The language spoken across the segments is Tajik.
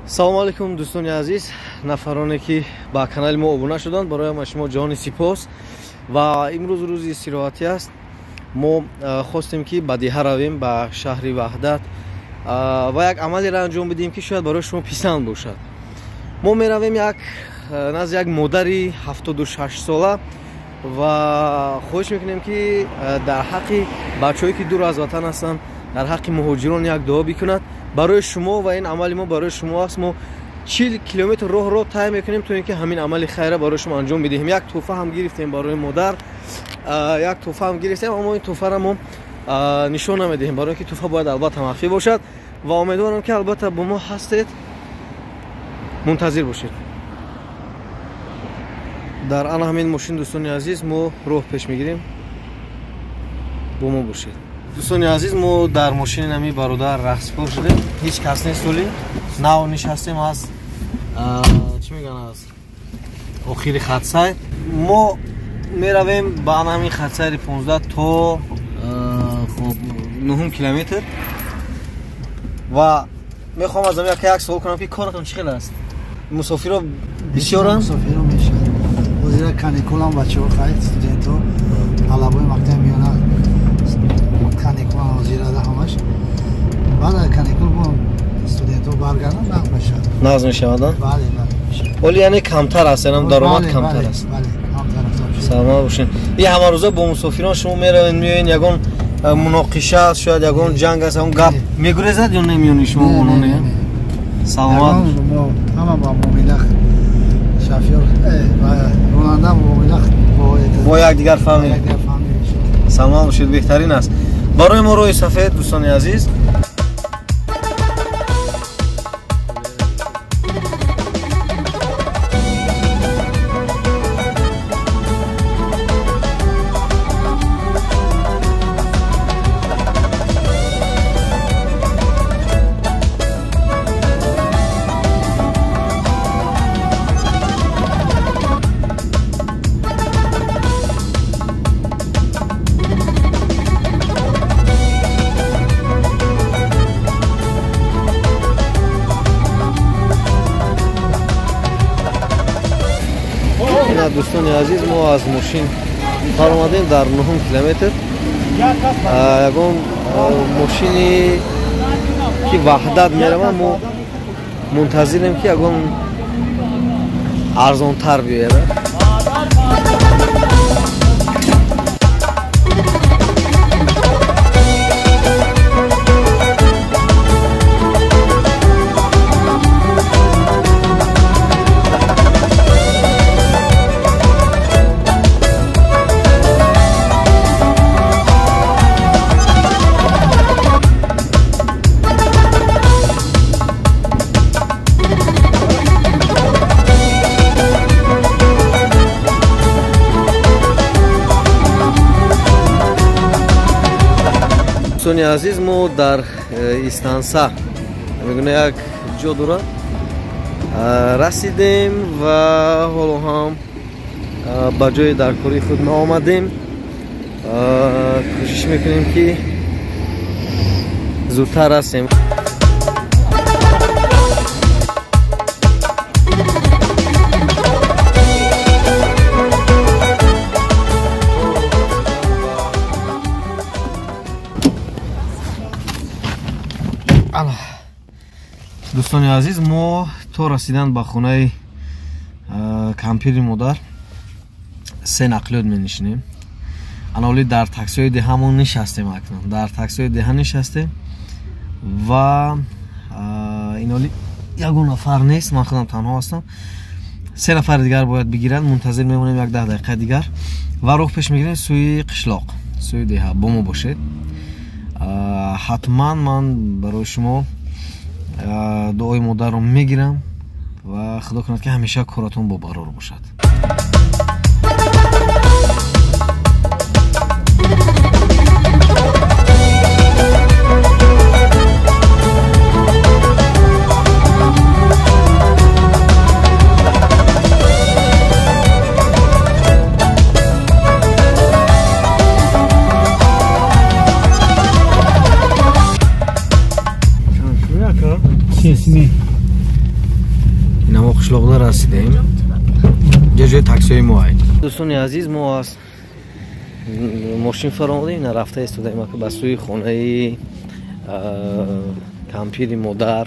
Салому алейкум, дӯстони азиз, нафароне ки ба канали мо обуна шуданд, барои ҳама шумо ҷони сипос. Ва имрӯз рӯзи истироҳатӣ аст. Мо хостем ки ба деҳа равем, ба шаҳри Ваҳдат, ва як амалеро анҷом бидиҳем, ки шояд барои шумо писанд бошад. Мо меравем як назди як модари 76 сола ва хоҳиш мекунем, ки дар ҳаққи бачаҳое ки дур аз ватан ҳастанд, дар ҳаққи муҳоҷирон як дуо бикунад барои шумо. Ва ин амали мо барои шумо аст. Мо 40 километр роҳро тай мекунем, то ин ки ҳамин амали хайра барои шумо анҷом бидиҳем. Як тӯҳфа ҳам гирифтем барои модар, як тӯҳфа ҳам гирифтем, аммо ин тӯҳфаро мо нишон намедиҳем, барои ин ки тӯҳфа бояд албатта махфӣ бошад. Ва умедворам, ки албатта бо мо ҳастед, мунтазир бошед. Дар ана ҳамин мошин, дӯстони азиз, мо роҳ пеш мегирем, бо мо бошед. Дӯстони азиз, мо дар мошини нами бародар раҳсипор шудем. Ҳеҷ кас нест, оли нав нишастем аз чӣ мегӯянд, аз охири хатсайр. Мо меравем ба ана ҳамин хатсайри 15 то хоб 9 километр. Ва мехоҳам аз ҳамин як суол кунам, ки коратон чӣ хел аст? Мусофиро бисёранд? Мусофиро мешавад. Ҳозира каникулам бачаҳо, хай, студентҳо, талабои мактаби миёна каникулам ҳозирада ҳамаш. Баъд аз каникул бо студентҳо баргарданд, нағз мешавад. Нағз мешавад, а? Бале, бале, мешавад. Оли яъне камтар аст, яъне даромад камтар аст. Бале, камтар аст. Саломат бошед. И ҳамарӯза бо мусофирон шумо меравед, меоед, ягон муноқиша аст, шояд ягон ҷанг аст, ягон гап мегурезад ё не миёни шумо оно не? Саломат. Ҳама ба муомила шофёр ронанда муомила бо якдигар фаҳмед. Саломат бошед, беҳтарин аст. Барои мо роҳи сафед, дӯстони азиз. Дӯстони азиз, мо аз мошин баромадем дар 9 километр. Ягон мошине ки Ваҳдат меравад, мо мунтазирем, ки ягон арзонтар биёяд. Дӯстони азиз, мо дар истанса мегӯна як ҷо дорад расидем ва ҳоло ҳам ба ҷои даркории худ наомадем. Кӯшиш мекунем, ки зудтар расем. Дӯстони азиз, мо то расидан ба хонаи кампири модар се нақлиёт менишинем. Анаоли дар таксиҳои деҳа мо нишастем, акнун дар таксиҳои деҳа нишастем ва иноли ягон нафар нест, ман худам танҳо ҳастам. Се нафари дигар бояд бигиранд, мунтазир мемонем як 10 дақиқа дигар ва роҳ пеш мегирем сӯи қишлоқ, сӯи деҳа. Бо мо бошед. Ҳатман ман барои шумо дуои модарро мегирам ва худо кунад, ки ҳамеша коратон бобарор бошад. Чесми. Қишлоқда расидем. Ҷои таксиҳои мо ай. Дӯстони азиз, мо аз мошин фаромадем, рафта истодаем ба сӯи хонаи кампири модар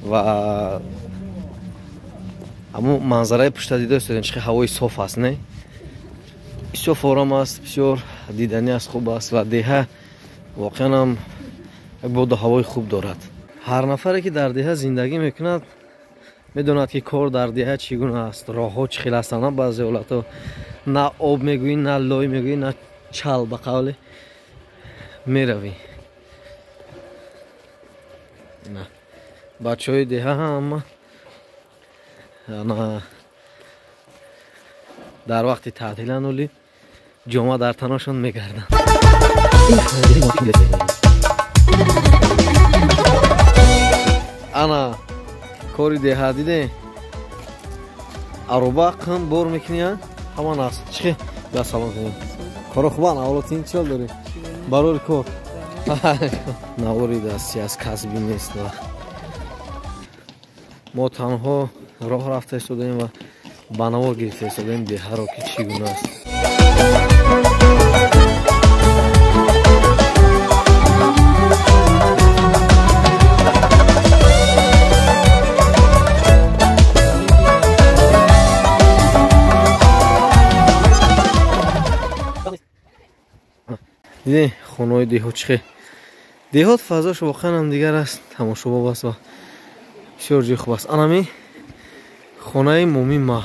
ва ҳамун манзараи пушта дида истодаем, чӣ ҳавои соф аст, не? Бисёр форам аст, бисёр диданӣ аст, хуб аст ва деҳа воқеан ҳам як боду ҳавои хуб дорад. Ҳар нафаре ки дар деҳа зиндагӣ мекунад медонад ки кор дар деҳа чӣ гуна аст, роҳҳо чӣ хел ҳастанд. На баъзе ҳолатҳо на об мегӯӣ, на лой мегӯӣ, на чал, ба қавле меравӣ. Бачаҳои деҳа ҳама дар вақти таътилан оли ҷома дар таношон мегарданд. Ана кори деҳа диде, ароба қим бор мекунӣ, ҳаман аст. Чӣ ба салом кунем. Коро хубан, авлотин чӣ ҳол дорӣ? Барори кор. Навори дасти аз касби нест ва мо танҳо роҳ рафта истодаем ва ба навор гирифта истодаем деҳаро ки чӣ гуна аст. Диде хонаҳои деҳот чӣ хел. Деҳот фазош воқеан ҳам дигар аст, тамошобоб аст ва бисёр ҷои хуб аст. Анами хонаи момин ма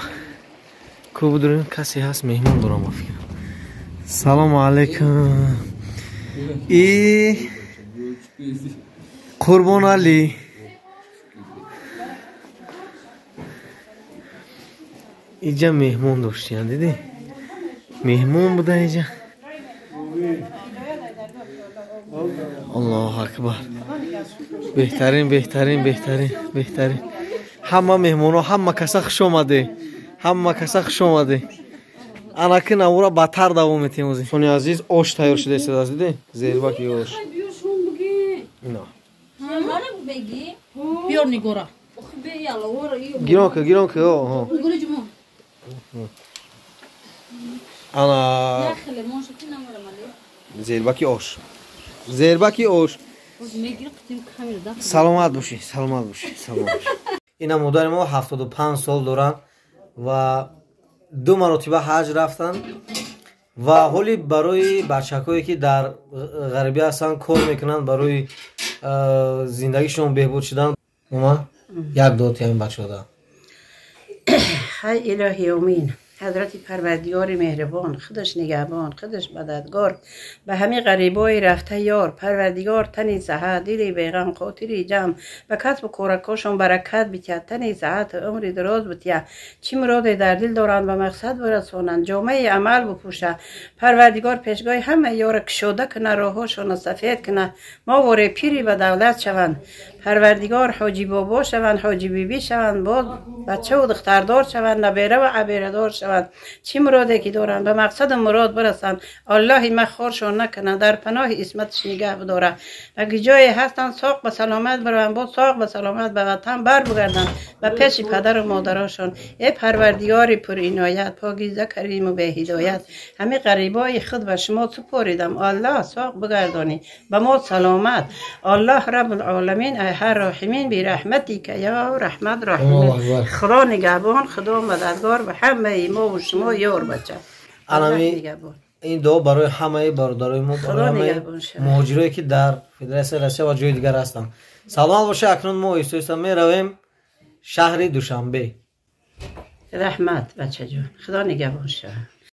ку будурем, касе ҳаст, меҳмон дорам ба фикрам. Салому алайкум. И Қурбоналӣ. Иҷа меҳмон доштиян, дидӣ? Меҳмон буда иҷа. Аллоҳу акбар. Беҳтарин, беҳтарин, беҳтарин, беҳтарин. Ҳама меҳмонҳо, ҳама каса хуш омаде. Ҳама каса хуш омаде. Анаки навора батар давом метиҳем озин. Сони азиз, ош тайёр шуда истодааст, дидӣ? Зербаки ош. Ино. Биёр нигора. Гирон ка, гирон ка, оҳо. Ана зербаки ош. Зербаки ош. Саломат бошӣ, саломат бошӣ, саломат бошӣ. Ина модари мо 75 сол доранд ва 2 маротиба ҳаҷ рафтанд ва ҳоли барои бачакҳое ки дар ғарбӣ ҳастанд кор мекунанд барои зиндагишон беҳбуд шудан. Ума як дуо тиҳем бачаҳода. Хай илоҳи омин. ҳазрати парвардигори меҳрибон, худаш нигаҳбон, худаш мададгор, ба ҳамин ғарибои рафта ёр, парвардигор тани саҳат, дили беғам, хотири ҷамъ, ба касбу коракошон баракат битиҳад, тани саҳат, умри дароз битиҳад, чӣ муроде дар дил доранд ба мақсад бирасонанд, ҷомаи амал бипӯша, парвардигор пешгоҳи ҳама ёра кушода куна, роҳҳошонро сафед куна, мо воре пири ба давлат шаванд, парвардигор ҳоҷи бобо шаванд, ҳоҷи бибӣ шаванд, боз бачаву духтардор шаванд, набера ва аберадор шаванд, чӣ муроде ки доранд ба мақсаду мурод бирасанд, аллоҳи ма хоршон накунад, дар паноҳи исматаш нигаҳ бидорад, ба ҷое ҳастанд соқ ба саломат бираванд, боз соқ ба саломат ба ватан бар бигарданд, ба пеши падару модарошон. Э парвардигори пуриноят, покиза кариму беҳидоят, ҳамин ғарибои худ ба шумо супоридам, аллоҳ соқ бигардонӣ ба мо саломат, аллоҳ рабулоламин ҳар роҳимин бираҳматика ё раҳмат роҳимин. Худо нигаҳбон, худо мададгор ба ҳамаи мо ва шумо ёр бача. Анами ин дуо барои ҳамаи бародарои мо, барои ҳамаи муҳоҷирое ки дар Федератсияи Россия ва ҷои дигар ҳастанд. Саломат бошед. Акнун мо оҳиста оҳиста меравем шаҳри Душанбе. Раҳмат бачаҷон, худо нигаҳбон шавад.